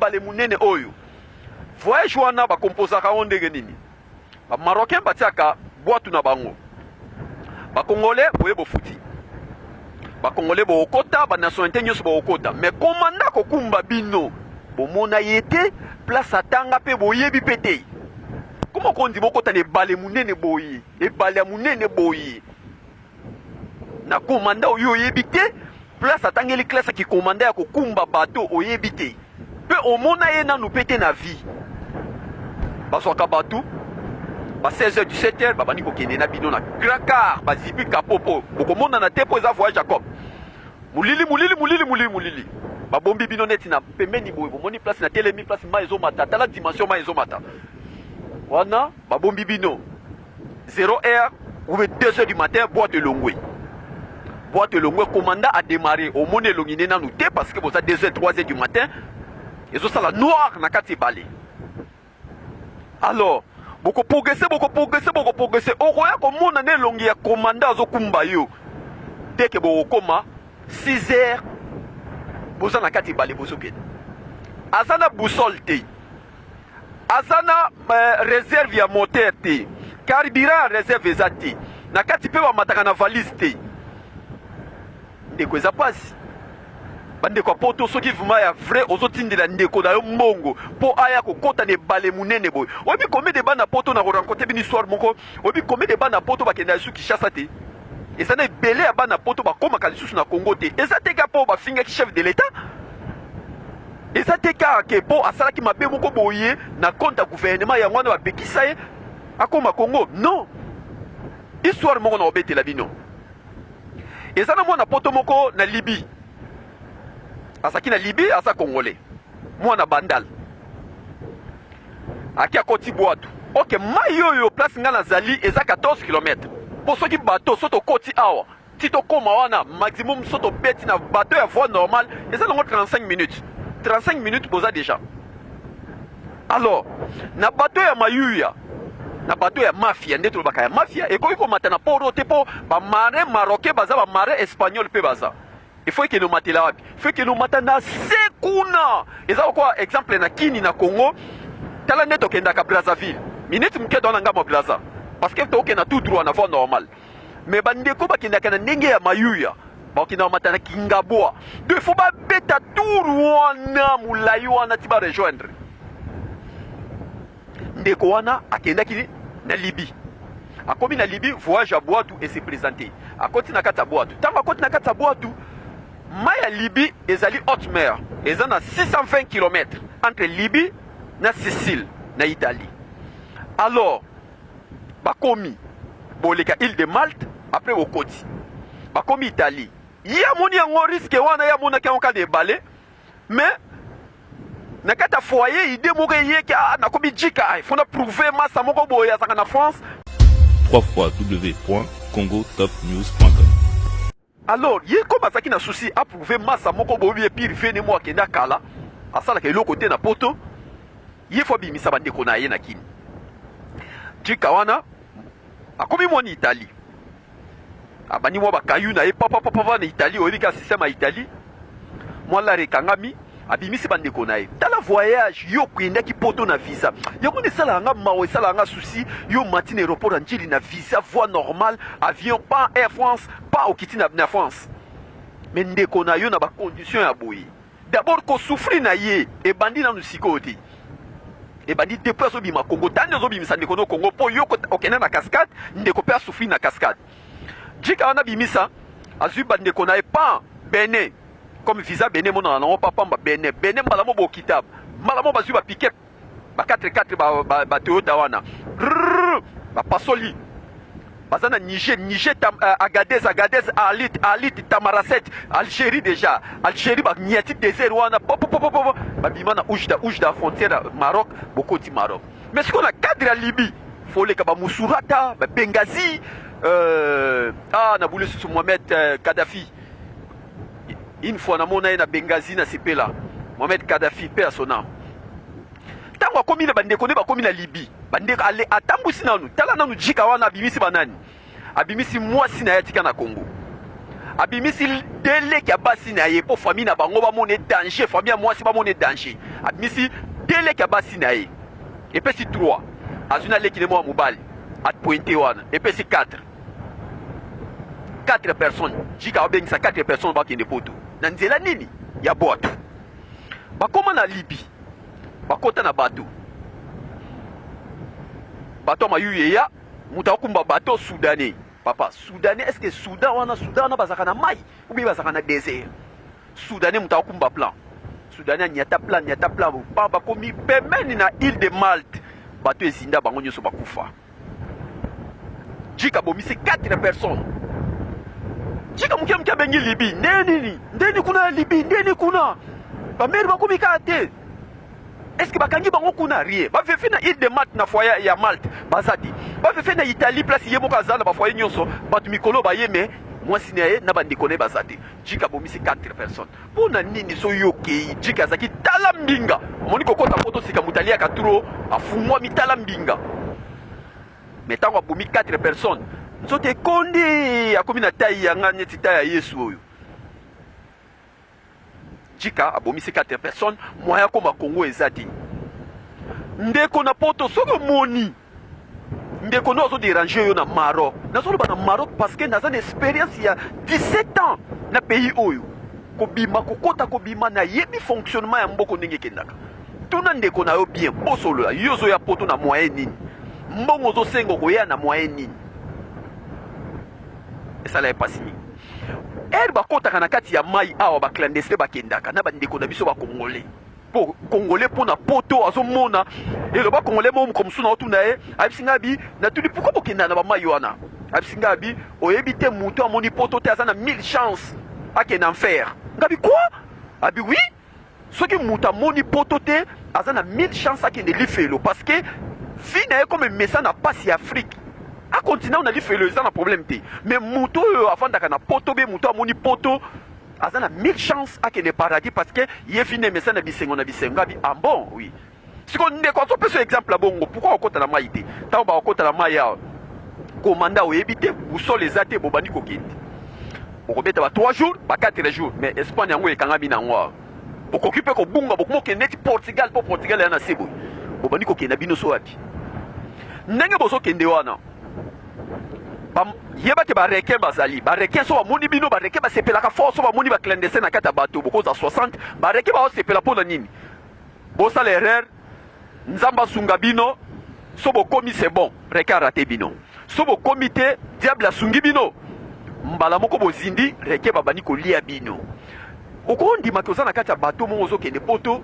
ebale monene oyo. Voyage wana bakomposaka yango ndenge nini? Ba Marocain batiaka bwatu na bango, ba Congolais boye bofuti, ba Congolais bokota, ba nationalité nyonso bokota, mais commandant kokumba bino bomona ye te, place atanga mpe boyebi mpe te. Koma kondi bokota na ebale monene boye, ebale ya monene boye na commandant oyo oyebi te place atangeli classe ya kikomanda ya kokumba bato oyebi te mpe omona ye nanu mpe te na vie. Bazwaka bato ba 16h 17h, babandi kokende na bino na grand car, bazipi kapo mpo bokomonana te mpo eza voyage ya cop. Molili molili molili molili molili, babombi bino neti na pembeni boye, bomoni place na telemi, place mai ezomata, tala dimension mai ezomata wana, babombi bino 0 heure ou 2 heures du matin, boîte elongwe, boîte elongwe, commandant a démarré, omoni elongi nde nanu te parce que boza 2 heures 3 heures du matin, ezosala noir na kati ebale. Alors bokoprogrese, bokoprogrese, bokoprogrese, okoya komona nde elongi ya commandant azokumba yo dès que bokokoma 6 heures, boza na kati ebale, bozokende, aza na boussole te, aza na réserve ya moteur te, carburant ya réserve eza te na kati, mpe bamataka na valise te. Ndeko, eza mpasi. Bandeko ya poto, soki vraiment ya vrai ozotindela ndeko na yo mbongo mpo aya kokɔta na ebale monene boye, oyebi combien de bana poto na korencontre bino histoire moko? Oyebi combien de bana poto bakenda lisusu Kinshasa te? Eza na ebele ya bana poto bakomaka lisusu na Congo te. Eza te kaka mpo bafingaki chef de l'État, eza te kaka ke mpo asalaki mabe moko boye na compte ya gouvernement, yango wana bapekisa ye akoma Congo. Non, histoire moko na kobetela bino, eza na mwana poto moko na Libye, azalaki na Libye, aza Congolais, mwana Bandal, aki akoti bwatu. Ok, mai oyo place nga nazali eza 14 km, mpo soki bato so tokoti awa ti tokóma wana, maximum so tobeti na bateau ya voie normale, eza nango 35 minutes, 35 minutes boza déjà. Alors na bateau ya mayuya, na bateau ya mafia, nde tolobaka ya mafia, ekoki komata na poro te mpo bamarin marocain baza, bamarin espagnol mpe baza. Il faut ekende omatela wapi? Il faut ekende omata na se kuna. Eza lokola exemple na Kini, na Congo, tala nde tokendaka Brazzaville, minute moke toa na ngambo ya Braza, parce que tokenda tout droit na voie normale. Mais bandeko bakendaka na ndenge ya mayuya, bakokenda bamata na Kingabwa. Donc il faut babeta tour wana molai wana ti barejoindre. Ndeko wana akendaki na Libye, akomi na Libye, voyage ya bwatu ese présente, akoti na kati ya bwatu. Ntango akoti na kati ya bwatu, mai ya Libye ezali haute mer, eza na 620 km entre Libye na Sicile na Italie. Alors bakomi boleka île de Malte, après bokoti, bakomi Italie. Ye amoni yango risque wana, ye amonaki yango kaka ebale, mais na kati ya foyer idée moko eyeki: ah, nakomi jika, faut na prouver masa moko boye azalaka na France. www.congotopnews.com. Alors ye comme azalaki na souci aprouve masa moko boye, epire vene mo akende akala, asalaka eloko te na poto, ye faut abimisa bandeko na ye na Kini. Jika wana akomi mwana Italie, abandi mwa bakayu na ye papapapapa na Italie. Oyebi kaka système ya Italie, mwa lare ekangami, abimisi bandeko na ye. Tala voyage, yo okendaki poto na visa, yango nde esalaka nga mawa, esalaka nga souci. Yo mati na aéroport ya Njili na visa, voie normale, avion pa Air France pa, okiti na France, mais ndeko na yo na bacondition ya boye. D'abord kosouffrir na ye ebandi nanu sikoyo te, ebandi depuis azobima Congo. Tandi azobimisa ndeko no Congo mpo yo okende na cascade, ndeko mpe asouffrir na cascade. Jika wana bimisa, azwi bandeko na ye pan Benin, comme visa Benin emonana nango pa pamba. Benin, Benin, mbala mo bokita, mbala mo bazwi bapick-up ba 4 4, ba Toyota wana, bapasoli, baza na Niger, Niger tam, Agadez, Agadez, Arlit, Arlit, Tamanrasset, Algérie déjà, Algérie baniati désert wana popopopopo, babima na Oujda, Oujda frontière Maroc, bokoti Maroc. Mais sikoyo na cadre ya Libye, faut oleka baMisurata, baBenghazi, ah, nabuli susu Mohamed Kadhafi. Une fois namona ye na Benghazi, na sepela. Mohamed Kadhafi, mpe ya son âme. Ntango akomi na bandeko nde bakomi na Libye, bandeko atambusi nanu, tala nanu jika wana abimisi banani? Abimisi mwasi na ye atika na Congo, abimisi deleki ya basi na ye mpo famille na bango bamona danger, famille ya mwasi bamona danger. Abimisi deux leki ya basi na ye, epesi 3. Azwi na leki ne moko ya mobali, apointe wana, epesi 4. 4 personnes. Jika abengisa 4 personnes bakende poto na nzela nini ya bwato. Bakoma na Libye, bakota na bato, bato ya mayuyu eya, moto akumba bato soudanais. Papa soudanais, est-ce que Soudan wana, Soudan wana bazalaka na mai ou bien bazalaka na désert? Soudanais moto akumba plan, soudanais anyata plan, nyata plan pa, bakomi pembeni na île de Malte, bato ezinda, bango nyonso bakufa. Jika bomisi 4 personnes. Jika moke moke abengi Libye, nde nini, ndeni kuna ya Libye, ndeni kuna bameri bakomi kaka te. Est ce que bakangi bango kuna? Rien. Bavérifier na île de Malte, na foyer ya Malte baza te. Bavérifier na Italie, place ye moko aza na bafoyer nyonso, bato mikolo baye, me mwasi na ye na bandeko na ye baza te. Jika bomisi 4 personnes mpo na nini? So yo okei, Jika azalaki tala mbinga, omoni kokota poto sika, moto aliaka trop, afungwami tala mbinga. Me ntango abomi 4 personnes, nzoto ekondi, akomi na taille yanga neti taille ya Yesu oyo. Jika abomisi 4 personnes, moyen akoma Congo eza te. Ndeko na poto, soki omoni ndeko no azodéranger yo na Maroc, nazoloba na Maroc parce que naza na expérience ya 17 ans na pays oyo, kobima kokota kobima, nayebi fonctionnement ya mboko ndenge ekendaka. Tuna ndeko na yo bien, bosolola. Yo ozoya poto na moyen nini? Mbongo ozosenga, okoya na moyen nini? Esala ye mpasi mingi. Ere bakɔtaka na kati ya mai awa, baclandestin bakendaka na bandeko na biso bacongolais, mpo congolais mpo na poto azomona eloba congolais mo moko mosusu na otuna ye, ayebisi ngai abi, natuni: "Pourquoi bokendaka na bamai wana?" Ayebisi ngai abi: "Oyebi te, moto amoni poto te aza na mille chance akende enfer." Ngabi: "Quoi?" Abi: "Oui, soki moto amoni poto te, aza na mille chance akende lifelo, parce que vie na ye comme emesa na pasi ya Afrique, akontinue na lifelo, eza na problème te. Mais moto oyo avandaka na poto be moto amoni poto aza na mille chance akende paradis, parce que ye vie na emesa na bisengo na bisengo." Abi: "Ah bon?" "Oui." Siko ndeko azopesa exemple ya bongo, pourquoi okota na mai te? Ntango bakokota na mai awa, komanda oyebi te, boussole eza te, bobandi kokende, bokobeta ba 3 jours, ba 4 jours, mais Espagne yango ekangami nango awa, bokoki mpe kobunga, bokoma okende neti Portugal, mpo Portugal eya na se boye. Bobandi kokende bino so wapi? Ndenge bozokende wana, yeba ke barequin bazali. Barequin so bamoni bino, barequin basepelaka fort. So bamoni baclandestin na kati ya bato, bokozwa 60, barequin baosepela. Mpo na nini bosala erreur? Nzambe asunga bino. So bokomi, c'est bon, requin arater bino. So bokomi te, diable asungi bino, mbala moko bozindi, requin babandi kolia bino. Okondimaki oza na kati ya bato moko ozokende poto,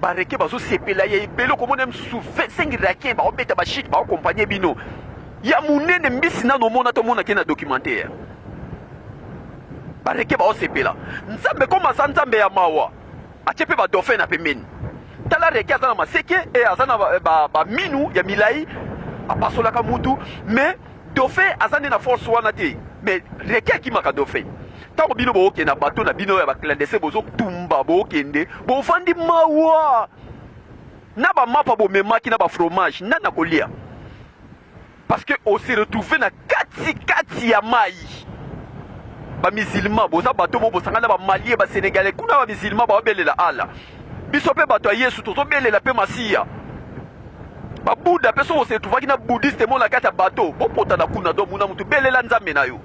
barequin bazosepela ya ebele, okomona mosusu 25 requin baobeta bashike, baaccompagner bino, ya monene, mbisi nano omona tomonaki na documentaire. Barequin baosepela. Nzambe koma aza Nzambe ya mawa, atie mpe badauphin na pembeni. Tala, requin aza na maseke e aza na baminu ba ya milai, apasolaka mutu, mais dauphin aza nde na force wana te. Mais requin akimaka dauphin. Ntango bino bookende na bato na bino ya baclandestin, bozotumba, bookende, bovandi mawa na bamapa bomemaki na bafromage, nani na kolia? Parce que ose retrouve na kati kati ya mai. Bamusulman boza bato mo bosangana na bamalien, basénégalais kuna. Bamusulman baobelela Ala, biso mpe bato ya Yesu tozobelela mpe Masiya. Babuda mpe, so bose retrouvaki na bouddhiste mo na kati ya bato, bopotana kuna do muna mutu belela Nzambe na yo.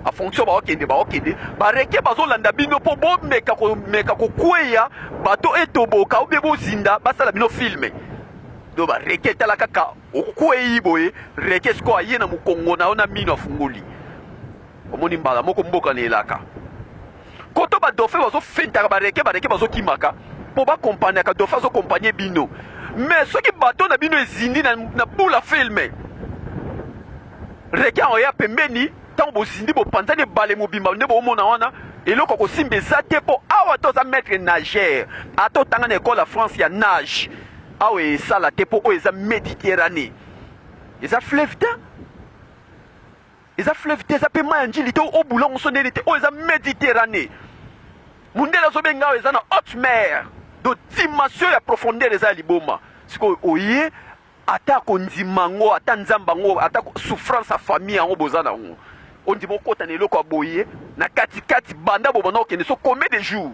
En fonction baokende, baokende, barequin bazolanda bino mpo bomeka komeka kokweya bato, etoboka obie bozinda, basala bino film. Do barequin etala kaka okweyi boye, requin sikoyo aye na mokongo na yo na mino afungoli, omoni mbala moko mboka na elaka koto. Badauphin bazofentaka barequin, barequin bazokimaka mpo baaccompagnaka, dauphin azoaccompagner bino. Mais soki bato na bino ezindi na bula film, requin oya pembeni. Ntango bozindi, bopanzani ebale mobimba nde boomona wana, eloko kosimba eza te, mpo awa te oza maître nageur, ata otanga na ekole ya France ya nage, awa esala te, mpo oyo eza Méditerranée, eza fleuve te, eza fleuve te, eza mpe mai ya Njili te, obulango so ndeni te. Oyo eza Méditerranée, mundele azobenga awa eza na haute mer, do dimension ya profondeur eza ya liboma. Sikoyo oye, ata kondima yango, ata Nzambe yango, ata souffrance ya famille yango boza na yango, ondima okota na eloko ya boye na katikati, banda bobanda okende so combien de jours?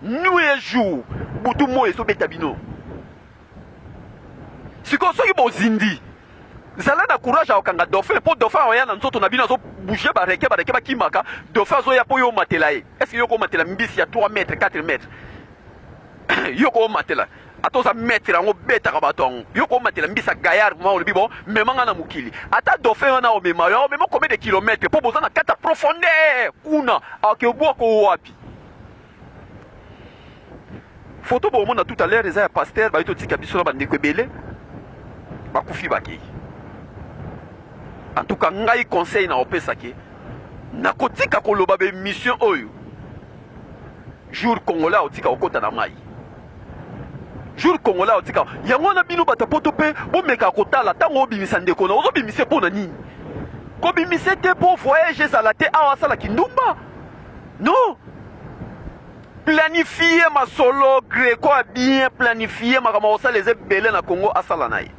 Nuit et jour, butu moi ezobeta bino. Sikoyo soki bozindi, zala na courage ya kokanga dauphin, mpo dauphin aoya na nzoto na bino, azobouge bareke bareke bakimaka, dauphin azoya mpo yo omatela ye. Est ce que yo komatela mbisi ya 3 mètres, 4 mètres? Yo komatela ata oza maître yango, obetaka bato yango, yo komatela mbisi ya gaillard ma olobi bon, mema nga na mokili. Ata dauphin wana omema yo, omema combien de kilomètres? Mpo boza na kati ya profondeur kuna, ake obwaka wapi? Photo bomona tout à l'heure eza ya pasteur bayi totika biso na bandeko ebele bakufi bakei. En tout cas, ngai conseil na opesaki, nakotika koloba baémission oyo jour Congolais aotika kokota na mai, jour Congolais aotika yango wana. Bino bato poto mpe bomeka kotala ntango obimisa ndeko na ozobimisa mpo na nini. Kobimisa te mpo voyage ezala te awa asalaki ndumba. Non, planifie masolo Greco a bien planifie makambo akosala eza ebele na Congo. Asala na ye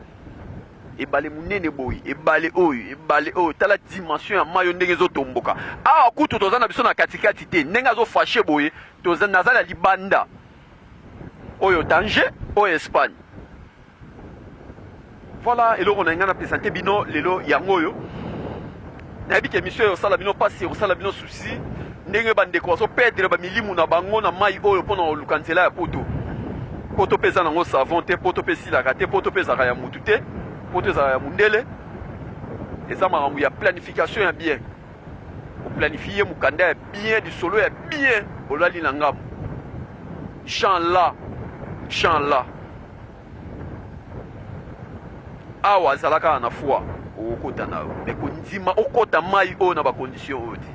ebale monene boye, ebale oyo, ebale oyo, tala dimension ya mai oyo ndenge ezotomboka awa. Kutu toza na biso na katikati te, ndenge azofâcher boye, toza naza na libanda oyo Tanger, oyo Espagne. Voilà eloko na ngai na présente bino lelo yango oyo. Nayebi ke émission oyo osala bino mpasi, osala bino souci, ndenge bandeko bazoperdre bamilimu na bango na mai oyo mpona koluka nzela ya poto. Poto mpe eza nango savon te, poto mpe esilaka te, poto mpe ezalaka ya mutu te, poto ezalaka ya mundele. Eza makambo ya planification ya bien, oplanifie mokanda ya bien, lisolo ya bien, olali na ngambo. Jean la Jean la awa azala kaka na foi, okokota na yo, me kondima okota mai oyo na bacondition oyo te.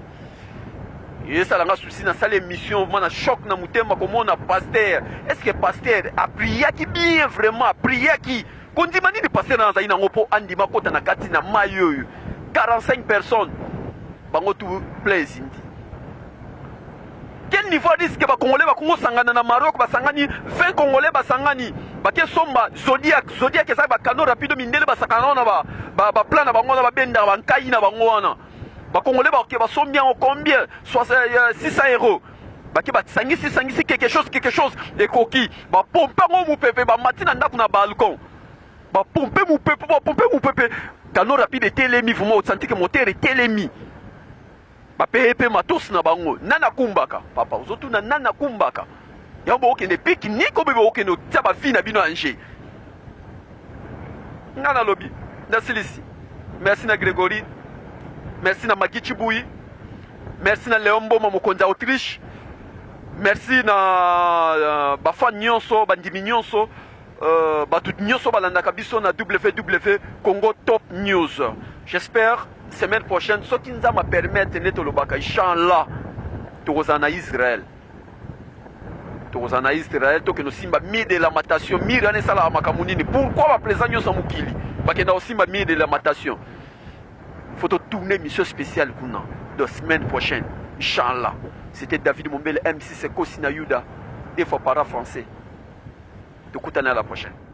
Esalanga souci, nasala émission vraiment na choc na motema komona pasteur. Est ce que pasteur apriaki bien? Vraiment apriaki? Kondima nini pasteur na azali nango mpo andima kota na kati na mai oyo? 45 personnes, bango tout plein ezindi. Quel niveau risque? Bacongolais bakongo sangana na Maroc, basangani 20 Congolais, basangani bake somba Zodiac. Zodiac eza bacanot rapide, mindele basakana wana, baplan na bango wana, babendaka bankai na bango wana. Bacongolais bake basombi yango combien? 600 euros. Bake basangisi sangisi quelque chose, quelque chose ekoki, bapompe yango mopepe, bamati na ndako na balcon, bapompe mopepe, bapompe mopepe, canot rapide etelemi. Vraiment osanti ke moteur etelemi. Bapeye mpe matosi na bango. Nani akumbaka? Papa ozotuna nani akumbaka yango. Bookende pique-nique obe bookende otia bavie na bino en jeu. Nga nalobi nasilisi. Merci na Grégory, merci na Magi Chibui, merci na Léon Mboma, mokonzi ya Autriche, merci na bafan nyonso, bandimi nyonso, bato nyonso balandaka biso na www Congo Top News. J'espère semaine prochaine, soki Nzambe apermettre, nde tolobaka inchallah tokozala na Israel, tokozala na Israel, tokende osimba mur de lamentation. Mur wana esalaka makambo nini? Pourquoi baprésident nyonso ya mokili bakenda kosimba mur de lamentation? Faut totourner mission spéciale kuna de semaine prochaine, inchallah. C'était David Mombele, MC Sekosi na Yuda, des fois para français. Tokutana à la prochaine.